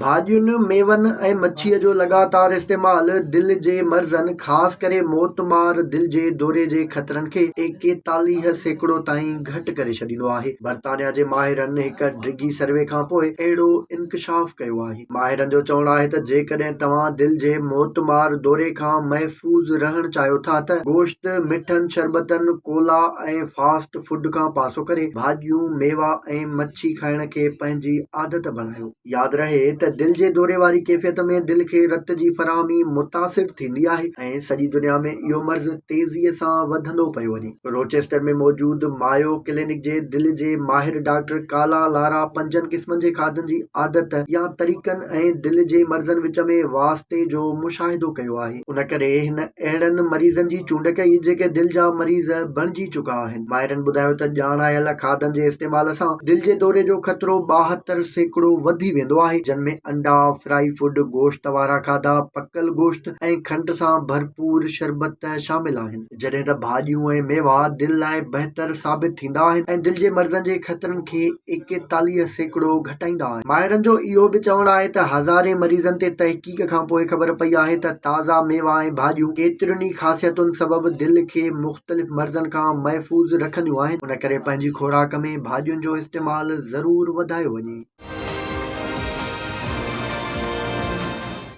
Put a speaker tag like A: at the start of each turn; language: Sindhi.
A: ڀاڄين، ميون ۽ مڇيء جو لڳاتار استعمال دل جي مرضن خاص ڪري موتمار دل جي دوري جي خطرن کي 41% تائين گهٽ ڪري ڇڏيندو آهي. برطانيا جي ماهرن هڪ ڊگهي سروي کانپوء اهڙو انڪشاف ڪيو آهي. ماهرن جو چوڻ آهي ته جيڪڏهن توهان دل جي موتمار دوري کان محفوظ رهڻ چاهيو ٿا ته گوشت، مٺن شربتن، ڪولا ۽ فاسٽ فوڊ کان پاسو ڪري ڀاڄيون، ميوا ۽ مڇي کائڻ کي پنهنجي عادت بڻايو. ياد رهي ته دل جي دوري واري ڪيفيت ۾ دل کي رت جي فراهمي متاثر ٿيندي آهي ۽ سڄي دنيا ۾ اهو مرض تيزي سان وڌندو پيو وڃي. روچيسٽر ۾ موجود مايو ڪلينڪ جي دل جي ماهر ڊاڪٽر ڪالا لارا پنجن قسمن جي کاڌن جي عادت يا طريقن ۽ دل جي مرضن وچ ۾ واسطي جو مشاهدو ڪيو آهي. ان ڪري هن اهڙن مريضن جي چونڊ ڪئي جيڪي دل جا مريض بڻجي چڪا آهن. ماهرن ٻڌايو ته ڄاڻايل کاڌن جي استعمال سان دل جي دوري جو خطرو 72% وڌي ويندو آهي جن ۾ انڊا، فرائي فوڊ، گوشت وارا کاڌا، پڪل گوشت ۽ کنڊ سان ڀرپور شربت شامل آهن. جڏهن ته ڀاڄيون ۽ ميوا دل لاء بهتر ثابت ٿيندا آهن ۽ دل جي مرضن جي خطرن کي 41% گهٽائيندا آهن. ماهرن جو اهو به چوڻ آهي ته هزارين مريضن تي تحقيق کانپوء خبر پئي آهي ته تازا ميوا ۽ ڀاڄيون ڪيترين ئي خاصيتن سبب دل کي مختلف مرضن کان محفوظ رکنديون آهن، ان ڪري پنهنجي خوراڪ ۾ ڀاڄين جو استعمال ضرور وڌايو وڃي.